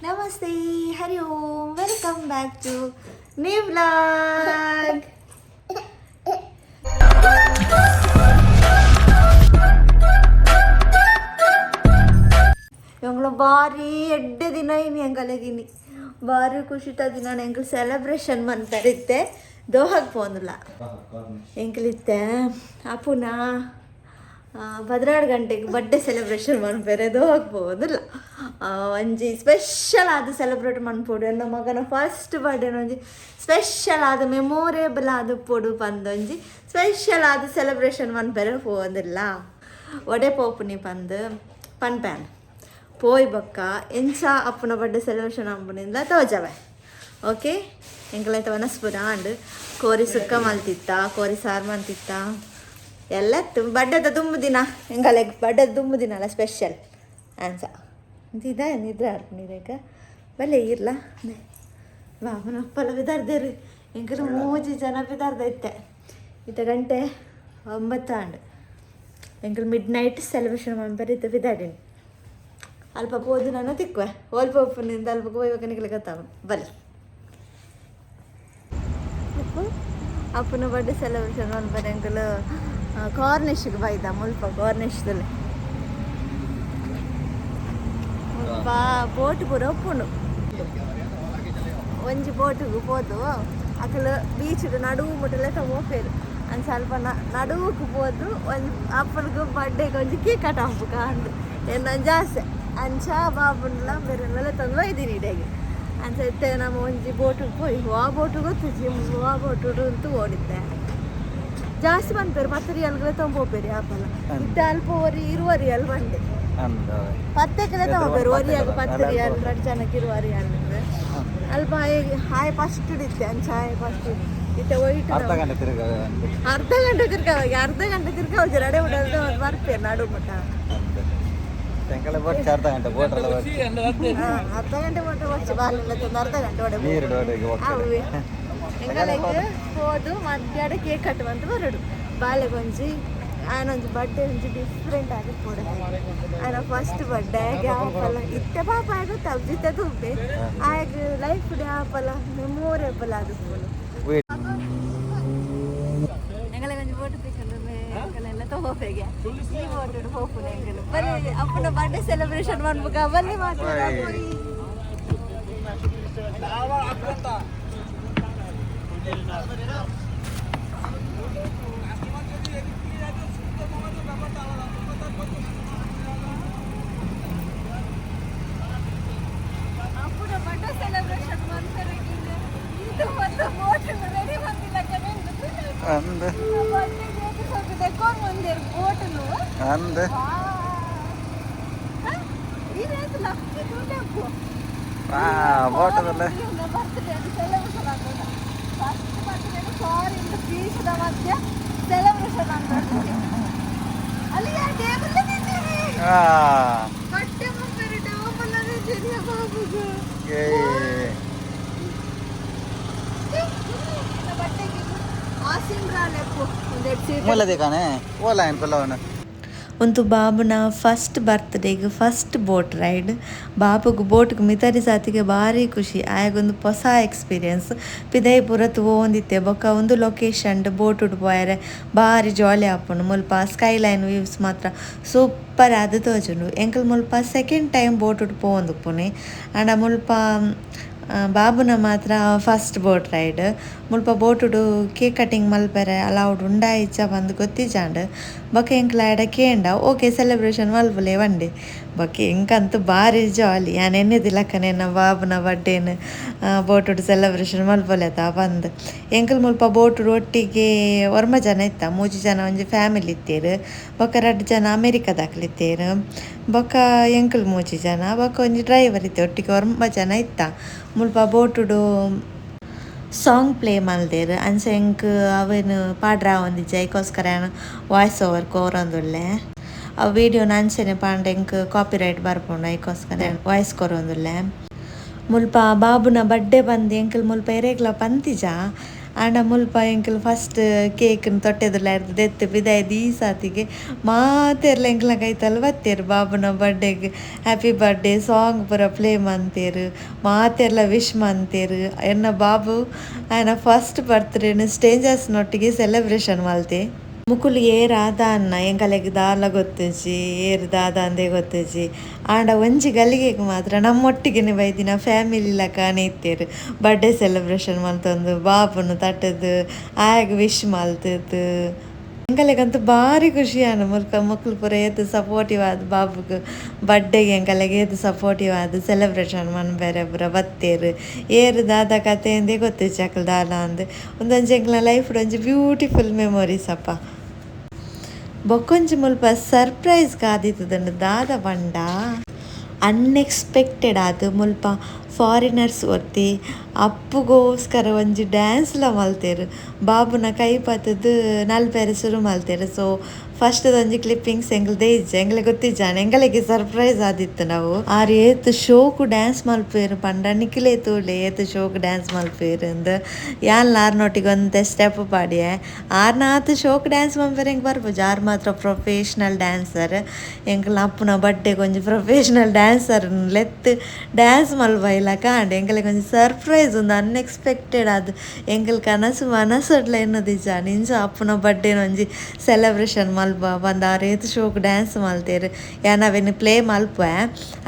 Namaste, Hari Om. Welcome back to new vlog. ಎಂಗ್ಲ ಬಾರಿ ಎಡ್ಡೆ ದಿನ ಇನಿ ಎಂಗಲೆಗಿನಿ. ಬಾರಿ ಖುಷಿತ ದಿನ. ಎಂಕಲ್ ಸೆಲೆಬ್ರೇಷನ್ ಮನ್ಪರಿತ್ತೆ ದೋಹಕ್ ಪೋಂದುಲ್ಲ. ಎಂಕಲಿತ್ತೆ ಅಪುನ 12 ಗಂಟೆಗೆ ಬರ್ಡೇ ಸೆಲೆಬ್ರೇಷನ್ ಮನ್ಪೆರೆ ದೋಹಕ್ ಪೋಂದುಲ್ಲ. ಒಂಜಿ ಸ್ಪೆಷಲ್ ಆದ ಸೆಲೆಬ್ರೇಟ್ ಮನ್ಪೊಡು, ಎನ್ನ ಮಗನ ಫಸ್ಟ್ ಬರ್ಡೇ ಒಂಜಿ ಸ್ಪೆಷಲ್ ಆದ ಮೆಮೊರೇಬಲ್ ಆದ ಪೊಡು ಪಂದೊಂಜಿ ಸ್ಪೆಷಲ್ ಆದ ಸೆಲೆಬ್ರೇಷನ್ ಮನ್ಪೆರೆ ಪೋಂದಿಲ್ಲ. ಒಡೆ ಪೋಪುನಿ ಪಂದ್ ಪನ್ಪ್ಯಾನ್. ಪೋಯ್ ಬೊಕ್ಕ ಎಂಚ ಅಪ್ಪುನ ಬರ್ಡೇ ಸೆಲೆಬ್ರೇಷನ್ ಅಪ್ಪುನಿಂದ ತೋಜವೆ. ಓಕೆ, ಎಂಕಲೈತ ವನಸ್ಪುರ ಆಂಡ್. ಕೋರಿ ಸುಕ್ಕ ಮಲ್ತಿತ್ತ, ಕೋರಿ ಸಾರು ಮಲ್ತಿತ್ತ, ಎಲ್ಲ ಬಡ್ಡೆದ ದುಂಬು ದಿನ. ಎಂಕಲೆಗ್ ಬಡ್ಡೆದ ದುಂಬು ದಿನ ಅಲ್ಲ ಸ್ಪೆಷಲ್ ಆನ್ಸ ಇದ ನಿದ್ರೆ ಆಡ್ಕೊಂಡಿರೇಕ ಬಲ್ಲೆ ಇರ್ಲ. ಬಾಬನಪ್ಪಲ ಬಿದಾರ್ದೇರು. ಎಂಕಲು ಮೂಜಿ ಜನ ಬಿದಾರ್ದ ಇತ್ತೆ. ಇತ್ತ ಗಂಟೆ 9 ಆಂಡ್. ಎಂಕಲ್ ಮಿಡ್ ನೈಟ್ ಸೆಲೆಬ್ರೇಷನ್ ಮನ್ಪರೆ ಇತ್ತೆ ಬಿದಾಡಿನಿ. ಅಲ್ಪ ಪೋದು ನಾನು ತಿಕ್ಕುವೆ. ಒಲ್ಪ ಉಪ್ಪುನಿಂದ ಅಲ್ಪ ಹೋಗ್ಬೇಕು ನಿಕ್ಲೆ ಗೊತ್ತಾಗ. ಬಲಿ ಅಪ್ಪು, ಅಪ್ಪನ ಬರ್ಡೇ ಸೆಲೆಬ್ರೇಷನ್ ಮನ್ಪರೆ ಎಂಕಲು ಕಾರ್ನಿಷ್ಗೆ ಬೈದ. ಮುಲ್ಪ ಕಾರ್ನಿಷ್ದಲ್ಲಿ ಮುಲ್ಪ ಬೋಟ್ ಪೂರ ಉಪ್ಪುಂಡು. ಒಂಜಿ ಬೋಟಿಗೆ ಪೋದು ಅಕಲು ಬೀಚ್ ನಡುವು ಮುಟ್ಟಲೆ ಪೋಪೇರು. ಅಂದ್ ಸ್ವಲ್ಪ ನಡುವುಕು ಪೋದು ಒಂಜಿ ಅಪ್ಪನಿಗೆ ಬರ್ಡೇಗೆ ಒಂಜಿ ಕೇಕ್ ಕಟ್ ಆಪುಕ ಅಂದ್ ಎನ್ನೊಂಜಿ ಆಸೆ. ಅಂಚ ಬಾಬುಂಡ್ಲ ಬೇರೆಲ್ಲ ತಂದು ಒಯ್ದೀನಿ ಇಡೆಗೆ. ಅಂಚ ಇತ್ತೆ ನಮ್ಮ ಒಂಜಿ ಬೋಟಿಗೆ ಪೋಯಿ. ವಾ ಬೋಟು ಗೊತ್ತಿಜ್ಜಿ, ವಾ ಬೋಟು ಅಂತ ಓಡಿದ್ದೆ. ಜಾಸ್ತಿ ಪನ್ಪೇರು 10 ರಿಯಲ್ಗಳೇ ತೊಗೊಂಬೋಪೇರಿ ಆಪಲ. ಇತ್ತೆ ಅಲ್ಪ ಒರಿ 20 ರಿಯಲ್ ಬಂಡೆ. ಪತ್ತೆಕ್ಲೆ ತಗೋಬೇರು. ಒರಿಯಾಗ 10 ರಿಯಲ್, 2 ಜನಕ್ಕೆ 20 ರಿಯಲ್. ಅಲ್ಪ ಹಾಯ್ ಫಸ್ಟ್ ಇತ್ತೆ. ಅಂಚ ಹಾಯ್ ಫಸ್ಟ್ ಇತ್ತೆ ಒಯ್ಟ್. ಅರ್ಧ ಗಂಟೆ ತಿರುಗ. ಅರ್ಧ ಗಂಟೆ ತಿರ್ಗ, ಅರ್ಧ ಗಂಟೆ ತಿರ್ಗ ಅಡೆ ಬಿಡೋದು ಬರ್ಪೇರು ನಡು ಮುಟ್ಟ. ತೆಂಕಲೆ ಬೊಚ್ಚ ಅರ್ಧ ಗಂಟೆ ಬೋಟ್ ಎಲ್ಲ ಬೊಚ್ಚ. ಹಾ, ಅರ್ಧ ಗಂಟೆ ಮಟ್ಟ ಬಚ್ಚ ಬಾಲೆಲ್ಲ ತಂದು ಅರ್ಧ ಗಂಟೆ ಒಡೆ. ನೀರು ಒಡೆಗೆ ಹೋಗ್ತದೆ. ಅವೇ ಎಂಗಲೆಗ್ ಪೋದು ಮಧ್ಯಾಹ್ನ ಕೇಕ್ ಕಟ್ ಬಂದು ಬರಡು. ಬಾಲೆಗೊಂಜಿ ಆನೊಂಜಿ ಬರ್ಡೇ ಒಂಜಿ ಡಿಫ್ರೆಂಟ್ ಆಗಿ ಪೋಡು. ಆನ ಫಸ್ಟ್ ಬರ್ಡೇ ಆಪಲ ಇತ್ತೆ ಪಾಪ ಆಗ ಜಿತ್ತೆ ತುಂಬೆ ಆಗ ಲೈಫ್ ಡೇ ಆಪಲ ಮೆಮೊರೇಬಲ್ ಆದಿಪ್ಪುಂಡು. ಎಂಗಲೆಗೊಂಜಿ ಬೋಟ್ ತಿಕ್ಕಂಡು ಎಂಗಲೆಲ್ಲ ತಗೋಪೆಗೆ. ಈ ಬೋಟ್ ಪೋಪುನ ಎಂಗಲು. ಬರೀ ಅಪ್ಪನ ಬರ್ಡೇ ಸೆಲೆಬ್ರೇಷನ್ ಮನ್ಪುಗ ಬನ್ನಿ ಮಾತ್ರ. ಅಪ್ಪನ ಬರ್ಡೇ ಸೆಲೆಬ್ರೇಷನ್ ಮಾಡ್ತಾರೆ. ಇದು ಒಂದು ಬೋಟ್ ರೆಡಿ ಬಂದಿಲ್ಲ. ಅಂದ್. ಡೆಕೋರ್ ಮಂದಿರ್ ಬೋಟ್ನು. ಅಂದ್. ಈ ಲಕ್ಕಿ ದುಡ್ಡು. ಆ ಬೋಟದಲ್ಲ. ಬರ್ತ್ಡೇ ಸೆಲೆಬ್ರೇಷನ್ ಆಗೋಣ. ಫಸ್ಟ್ ಬರ್ತ್ಡೇ ಫಾರಿನ್ ಬೀಚದ ಮಧ್ಯ ಸೆಲೆಬ್ರೇಷನ್ ಅಂತ. ಅಲ್ಲಿ ಆ ಟೇಬಲ್ ತಿಂತೀವಿ. ಬಟ್ಟೆ ಮಾಡ್ತಾರೆ, ಟೇಬಲ್ ತಿಂತೀವಿ ಬಾಬುಗು. ಬಟ್ಟೆಗೆ ಆಸಿಂಡ್ರಾಲೆಪ್ಪು ಒಂದೆರಡು ಸೀಟ್. ಮೂಲದೆ ಕಾಣೆ ಓಲಾ ಏನು ಪಲ್ಲವನ. ಒಂದು ಬಾಬುನ ಫಸ್ಟ್ ಬರ್ತ್ಡೇಗೆ ಫಸ್ಟ್ ಬೋಟ್ ರೈಡ್. ಬಾಬುಗ್ ಬೋಟ್ಗೆ ಮಿತರಿ ಸಾತಿಗೆ ಭಾರಿ ಖುಷಿ. ಆಯಗೊಂದು ಹೊಸ ಎಕ್ಸ್ಪೀರಿಯನ್ಸ್. ಪಿದೈ ಪೂರ ತೂವೊಂದಿತ್ತೆ. ಬೊಕ್ಕ ಒಂದು ಲೊಕೇಶನ್ ಬೋಟ್ ಪೋಯರೆ ಭಾರಿ ಜಾಲಿ ಆಪುಂಡು. ಮುಲ್ಪ ಸ್ಕೈ ಲೈನ್ ವ್ಯೂಸ್ ಮಾತ್ರ ಸೂಪರ್ ಆದ್ ತೋಜುಂಡು. ಎಂಕಲ್ ಮುಲ್ಪ ಸೆಕೆಂಡ್ ಟೈಮ್ ಬೋಟ್ ಪೋವೊಂದುಪ್ಪುನಿ. ಆಂಡ ಮುಲ್ಪ ಬಾಬುನ ಮಾತ್ರ ಫಸ್ಟ್ ಬೋಟ್ ರೈಡ್. ಮುಲ್ಪ ಬೋಟುಡು ಕೇಕ್ ಕಟಿಂಗ್ ಮಲ್ಪೆರೆ ಅಲೌಡ್ ಉಂಡಾ ಇಜ್ಜ ಪಂದ್ ಗೊತ್ತಿಜಾಂಡ್. ಬೊಕ ಎಂಕ್ಲ ಆಯಡ ಕೇಂಡ, ಓಕೆ ಸೆಲೆಬ್ರೇಷನ್ ಮಲ್ಪುಲೆ ಪಂಡೆ. ಬೊಕ ಎಂಕಂತೂ ಬಾರಿ ಜಾಲಿ. ಯಾನ್ ಎನ್ನೆದಿಲಕ್ಕನೆ ಎನ್ನ ಬಾಬುನ ಬರ್ಡೇನ್ ಬೋಟುಡು ಸೆಲೆಬ್ರೇಷನ್ ಮಲ್ಪೊಲೆತ ಪಂದ್. ಎಂಕಲ್ ಮುಲ್ಪ ಬೋಟುಡು ಒಟ್ಟಿಗೆ 9 ಜನ ಇತ್ತ. ಮೂಜಿ ಜನ ಒಂಜಿ ಫ್ಯಾಮಿಲಿ ಇತ್ತೆರ್, ಬೊಕ 2 ಜನ ಅಮೆರಿಕದಕ್ಲ್ ಇತ್ತೆರ್, ಬೊಕ ಎಂಕಲ್ ಮೂಜಿ ಜನ, ಬೊಕ ಒಂಜಿ ಡ್ರೈವರ್ ಇತ್ತೆ. ಒಟ್ಟಿಗೆ 9 ಜನ ಇತ್ತ. ಮುಲ್ಪ ಬೋಟುಡು ಸಾಂಗ್ ಪ್ಲೇ ಮಲ್ದೆರ್. ಅಂಚ ಎಂಕ್ ಅವೆನ್ ಪಾಡ್ರ ಆವೊಂದಿಜ್ಜಿ. ಐಕೋಸ್ಕರ ಯಾನ್ ವಾಯ್ಸ್ ಓವರ್ ಕೊರೊಂದುಲ್ಲೆ. ಆ ವಿಡಿಯೋನ ಅಂಚನೆ ಪಾಂಡ ಎಂಕ್ ಕಾಪಿ ರೈಟ್ ಬರ್ಪುಂಡು. ಐಕೋಸ್ಕರ ವಾಯ್ಸ್ ಕೊರೊಂದುಲ್ಲೆ. ಮುಲ್ಪ ಬಾಬುನ ಬರ್ಡೇ ಬಂದು ಎಂಕಲ್ ಮುಲ್ಪ ಎರೆಗ್ಲ ಪಂತಿಜ. ಆಂಡ ಮುಲ್ಪ ಎಂಕುಲು ಫಸ್ಟ್ ಕೇಕ್ನ್ ತೊಟ್ಟೆದುಲಾರ್ದ್ ದೆತ್ತ್ ಪಿದಾಯಿ ದೀಸಾತಿಗೆ ಮಾತೆರ್ಲ ಎಂಕ್ಲ ಕೈತಲ್ ಬತ್ತೆರ್. ಬಾಬುನ ಬರ್ಡೇಗ್ ಹ್ಯಾಪಿ ಬರ್ಡೇ ಸಾಂಗ್ ಪೂರ ಪ್ಲೇ ಮಂತೇರ್, ಮಾತೆರ್ಲ ವಿಶ್ ಮಂತೇರ್. ಎನ್ನ ಬಾಬು ಆಯನ ಫಸ್ಟ್ ಬರ್ತ್ಡೇನ್ ಸ್ಟೇಂಜರ್ಸ್ ನೊಟ್ಟಿಗೆ ಸೆಲೆಬ್ರೇಷನ್ ಮಲ್ತೆ. ಮುಕುಲು ಏರ್ ದಾನ್ನ ಎಂಕಲೆಗ್ ದಾಲ ಗೊತ್ತುಜಿ, ಏರ್ ದಾದ ಅಂದೇ ಗೊತ್ತುಜಿ. ಆಂಡ ಒಂಜಿ ಗಲಿಗೆಗ್ ಮಾತ್ರ ನಮ್ಮೊಟ್ಟಿಗೆನೆ ಬೈದಿನ ಫ್ಯಾಮಿಲಿ ಲಕಾನೆ ಇತ್ತೆರ್. ಬರ್ಡೇ ಸೆಲೆಬ್ರೇಷನ್ ಮಲ್ತೊಂದು ಬಾಬುನು ತಟ್ಟದು ಆಯಗ್ ವಿಶ್ ಮಲ್ತದು ಎಂಕಲೆಗಂತೂ ಭಾರಿ ಖುಷಿ ಆಂಡ್. ಮುಲ್ಕ ಮೊಕ್ಲು ಪೂರ ಏತ್ ಸಪೋರ್ಟಿವ್ ಆದ್ ಬಾಬುಗ್ ಬರ್ಡೇಗ್ ಎಂಕಲೆಗ್ ಏತ್ ಸಪೋರ್ಟಿವ್ ಆದ್ ಸೆಲೆಬ್ರೇಷನ್ ಮನ್ಪೆರೆ ಪೂರ ಬತ್ತೆರ್. ಏರ್ ದಾದ ಕತೆ ಅಂದೇ ಗೊತ್ತುಜಿ ಅಕುಲು ದಾದ ಅಂದ್. ಉಂದೊಂಜಿ ಎಂಕ್ಲ ಲೈಫ್ ಒಂಜಿ ಬ್ಯೂಟಿಫುಲ್ ಮೆಮೊರೀಸ್ ಅಪ್ಪ. ಬೊಕ್ಕೊಂಜಿ ಮುಲ್ಪ ಸರ್ಪ್ರೈಸ್ ಕಾದಿತ್ತುಂಡು ದಾದ ಪಂಡ ಅನ್ಎಕ್ಸ್ಪೆಕ್ಟೆಡ್ ಆದ್ ಮುಲ್ಪ ಫಾರಿನರ್ಸ್ ಒರ್ತಿ ಅಪ್ಪುಗೋಸ್ಕರ ಒಂಜಿ ಡ್ಯಾನ್ಸ್ಲ ಮಲ್ತೆರ್. ಬಾಬುನ ಕೈ ಪತ್ತುದು ನಲ್ಪೆರೆ ಶುರು ಮಲ್ತೆರ್. ಸೊ ಫಸ್ಟ್ ಒಂಜಿ ಕ್ಲಿಪ್ಪಿಂಗ್ಸ್ ಎಂಕುಲು ದೇಯಿಜ್ಜ, ಎಂಕಲೆ ಗೊತ್ತಿಜ್ಜಾನೆ, ಎಂಕಲೆಗ್ ಸರ್ಪ್ರೈಸ್ ಆದಿತ್ತು. ನಾವು ಆರ್ ಏತ್ ಶೋಕು ಡ್ಯಾನ್ಸ್ ಮಲ್ಪುವೆರ್ ಪಂಡ ನಿಕ್ಲೆ ತೂಲೆ ಏತ್ ಶೋಕು ಡ್ಯಾನ್ಸ್ ಮಲ್ಪುವೆರ್ ಅಂದ್. ಯಾನ್ಲ ಆರ್ನೊಟ್ಟಿಗೆ ಒಂತೆ ಸ್ಟೆಪ್ ಪಾಡಿಯೆ. ಆರ್ನಾತ್ ಶೋಕು ಡ್ಯಾನ್ಸ್ ಮಲ್ಪೆರೆ ಎಂಕ್ ಬರ್ಪುಜಿ, ಆರ್ ಮಾತ್ರ ಪ್ರೊಫೆಷ್ನಲ್ ಡ್ಯಾನ್ಸರ್. ಎಂಕಲ್ನ ಅಪ್ಪುನ ಬರ್ಡೇಗ್ ಒಂಜಿ ಪ್ರೊಫೆಷ್ನಲ್ ಡ್ಯಾನ್ಸರ್ ಲೆತ್ತ್ ಡ್ಯಾನ್ಸ್ ಮಲ್ಪೈಲಕ ಆಂಡ್. ಎಂಕಲೆಗ್ ಒಂಜಿ ಸರ್ಪ್ರೈಸ್ ಉಂದು ಅನ್ಎಕ್ಸ್ಪೆಕ್ಟೆಡ್ ಆದ್. ಎಂಕಲ್ ಕನಸು ಮನಸ್ಸುಡ್ಲ ಎನ್ನದಿಜ್ಜಾಂಡ್ ಇಂಚ ಅಪ್ಪುನ ಬರ್ಡೇನ ಒಂಜಿ ಸೆಲೆಬ್ರೇಷನ್ ಮಲ್ಪ ಪಂದ್ ಆರ್ ಏತ್ ಶೋಕು ಡ್ಯಾನ್ಸ್ ಮಲ್ತೆರ್. ಯಾನ್ ಅವೆನ್ ಪ್ಲೇ ಮಲ್ಪುವೆ,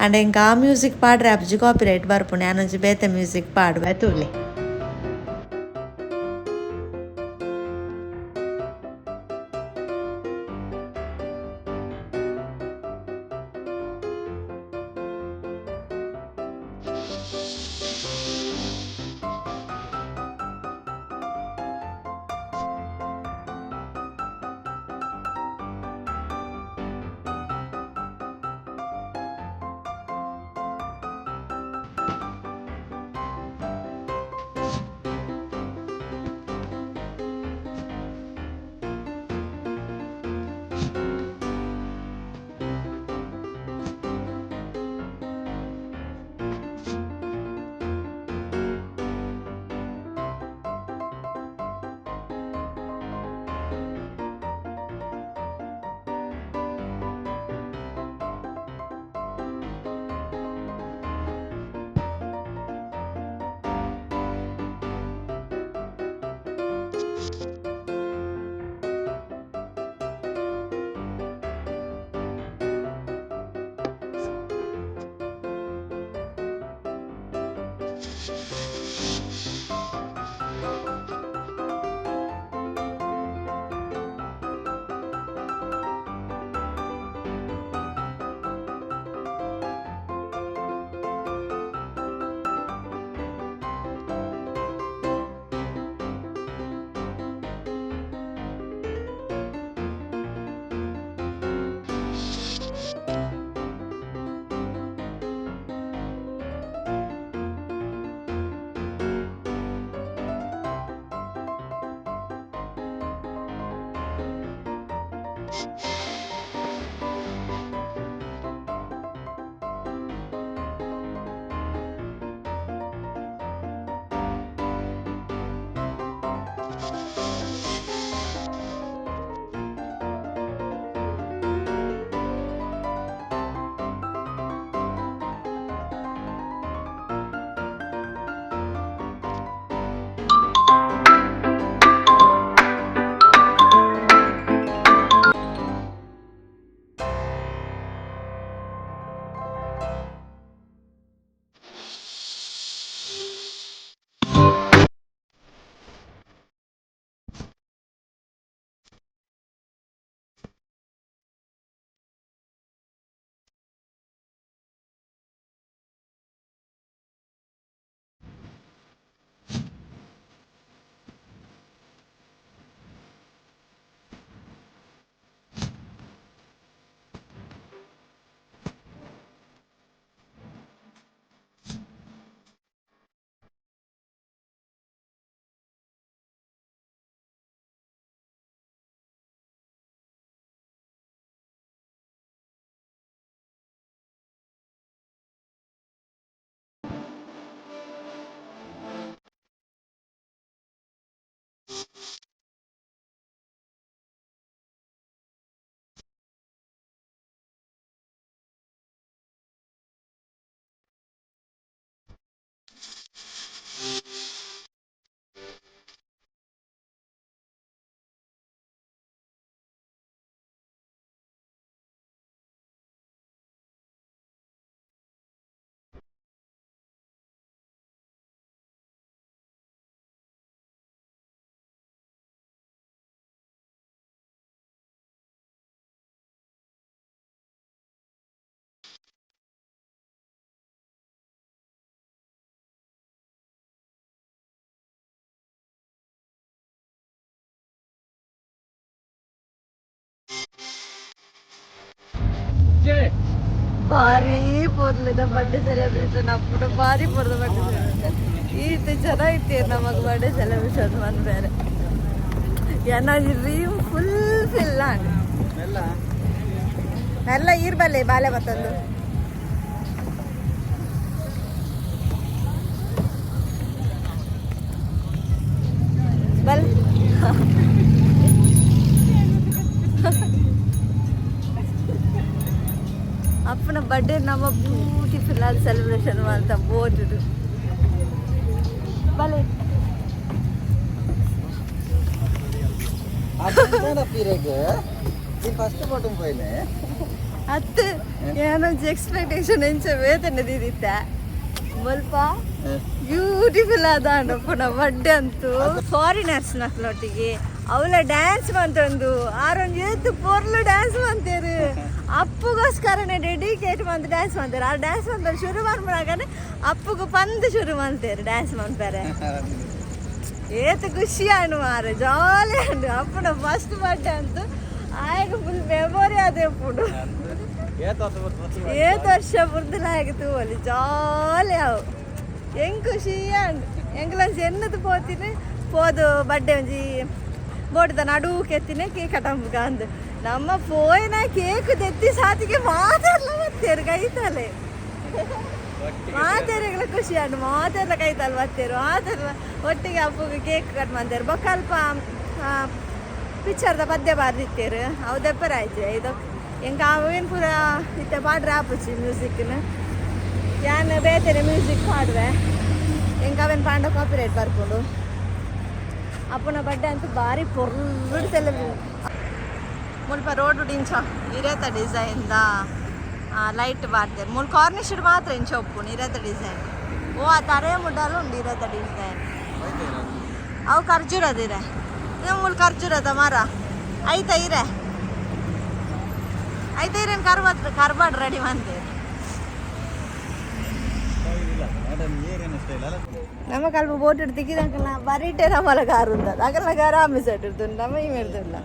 ಆಂಡ ಎಂಕ್ ಆ ಮ್ಯೂಸಿಕ್ ಪಾಡ್ರೆ ಆಪುಜಿ, ಕಾಪಿರೈಟ್ ಬರ್ಪುಂಡು. ಯಾನ್ ಒಂಜಿ ಬೇತೆ ಮ್ಯೂಸಿಕ್ ಪಾಡುವೆ ತೂಲೆ. ಭಾರಿ ಪೊರ್ಲುದ ಬರ್ಡೇ ಸೆಲೆಬ್ರೇಷನ್ ಅಪ್ಪುಡು, ಭಾರಿ ಪೊರ್ಲು ಬರ್ಡೇ ಸೆಲೆಬ್ರೇಷನ್. ಈತ್ ಜನ ಇತ್ತೀರ್ ನಮಗ್ ಬರ್ಡೇ ಸೆಲೆಬ್ರೇಷನ್ ಮನ್ಪೆರೆ. ಎನ್ನ ಡ್ರೀಮ್ ಫುಲ್ ಫಿಲ್ ಆಂಡ್. ಎಲ್ಲ ಈರ್ ಬಲ್ಲೆ ಬಾಲೆ ಮತ್ತೊಂದು. ಬಲ್. ಅಪ್ಪನ ಬರ್ಡೇ ನಮ್ಮ ಬ್ಯೂಟಿಫುಲ್ ಆದ ಸೆಲೆಬ್ರೇಷನ್ ಮಾಡ್ತಾ ಬೋಟ್. ಬಲೆ. ಫಸ್ಟ್ ಬೋಟ್ ಪೋಯಿನೆ. ಅತ್ತು, ಏನೊಂಜಿ ಎಕ್ಸ್ಪೆಕ್ಟೇಷನ್ ಎಂಚ ಬೇತನೆ ದೀದಿತ್ತ. ಮುಲ್ಪ ಬ್ಯೂಟಿಫುಲ್ ಆದ ಪುನ ಬರ್ಡೇ ಅಂತೂ. ಫಾರಿನರ್ಸ್ ನಕ್ಲೊಟ್ಟಿಗೆ ಅವಳ ಡ್ಯಾನ್ಸ್ ಮಂತೊಂದು, ಆರೊಂದು ಏತ್ ಪೊರ್ಲು ಡ್ಯಾನ್ಸ್ ಮಂತೇರು. ಅಪ್ಪುಗೋಸ್ಕರನೇ ಡೆಡಿಕೇಟ್ ಮಂತ್ ಡ್ಯಾನ್ಸ್ ಮಾಡ್ತಾರೆ. ಆ ಡ್ಯಾನ್ಸ್ ಮಂತಾರೆ ಶುರು ಮಾಡ್ಬಿಡಾಗನೆ ಅಪ್ಪುಗು ಪಂದ್ ಶುರು ಮಾಡ್ತಾರೆ ಡ್ಯಾನ್ಸ್ ಮಾಡ್ತಾರೆ. ಏತ್ ಖುಷಿ ಆಂಡ್ ಮಾರೆ, ಜಾಲಿ ಆಂಡ್. ಅಪ್ಪುನ ಫಸ್ಟ್ ಬರ್ಡೇ ಅಂತೂ ಆಯ್ಗ ಫುಲ್ ಮೆಮೊರಿ ಅದೇ ಪುಡು. ಏತ್ ವರ್ಷ ಬುರ್ದಲಾಗ ತೂವಲಿ, ಜಾಲಿ ಅವು. ಹೆಂಗ್ ಖುಷಿ ಆಂಡ್. ಎಂಕ್ಲಂಚಿ ಎನ್ನದು ಪೋತಿನಿ ಪೋದು ಬರ್ಡೇ ಒಂಜಿ ಬೋಟದ ನಡುವು ಎತ್ತಿನ ಕೇಕ್ ಕಟಂಬುಗ ಅಂದ್. ನಮ್ಮ ಪೋಯಿನ ಕೇಕ್ ತೆತ್ತಿ ಸಾತಿಗೆ ಮಾತೆರ್ಲ ಬತ್ತೇರು ಕೈತಲೆ. ಮಾತೆರೆಗ್ಲ ಖುಷಿ ಆಂಡ್. ಮಾತೆರ್ಲ ಕೈತಲ್ ಬತ್ತೇರು, ಮಾತೆರ್ಲ ಒಟ್ಟಿಗೆ ಅಪ್ಪುಗೆ ಕೇಕ್ ಕಟ್ ಮಂತೇರು. ಬೊಕ್ಕ ಅಲ್ಪ ಪಿಕ್ಚರ್ದ ಪದ್ಯ ಬಾರ್ದಿತ್ತೇರು, ಅವು ದೆಪ್ಪರ ಆಯ್ತು ಇದು. ಎಂಕ ಅವೇನು ಪೂರ ಇತ್ತೆ ಪಾಡ್ರೆ ಆಪುಚಿ ಮ್ಯೂಸಿಕ್ನ. ಯಾನ್ ಬೇತೆನೆ ಮ್ಯೂಸಿಕ್ ಪಾಡುವೆ, ಎಂಕ ಅವೇನು ಪಾಂಡ ಕಾಪಿರೈಟ್ ಬರ್ಕೊಂಡು. ಅಪ್ಪನ ಬರ್ಡೇ ಅಂತೂ ಭಾರಿ ಪೊರ್ಲು ಸೆಲೆಬ್ರೇಟ್. ಮುಲ್ಪ ರೋಡ್ ಇಂಚ ಇರೇತ ಡಿಸೈನ್ the light ಬಾರ್ದೇರ್. ಮೂಲು ಕಾರ್ನಿಶ್ ಮಾತ್ರ ಇಂಚ ಉಪ್ಪುಂಡು ಇರೇತ ಡಿಸೈನ್. ಓ, ಆ ತರೆ ಮುಡ್ಡಲು ಉಂಡು ಇರೇತ ಡಿಸೈನ್. ಅವು ಖರ್ಜೂರದಿರೆ, ಮೂಲು ಖರ್ಜೂರದ ಮರ ಐತ ಇರೆ ಐತ. ಇರೇನು ಕರ್ಬ ಕರ್ಬಾಡ್ ರೆಡಿ ಮಂತೇರು. ಸ್ಟೈಲ್ ಅಲ್ಲ. ನಮ್ಮ ಕಲ್ಪ ಬೋಟ್ ತಿಕ್ಕಿದಂಕಲ್ಲ ಬರೀಟೆ ನಮ್ಮಲ ಕಾರ್ ಉಂದ ಅಕಲ್ನ ಕಾರ್ ಆಮೆ ಸೈಡ್ ಇರ್ತುಂಡು, ನಮ್ಮ ಈ ಇರ್ತುಲ್ಲ.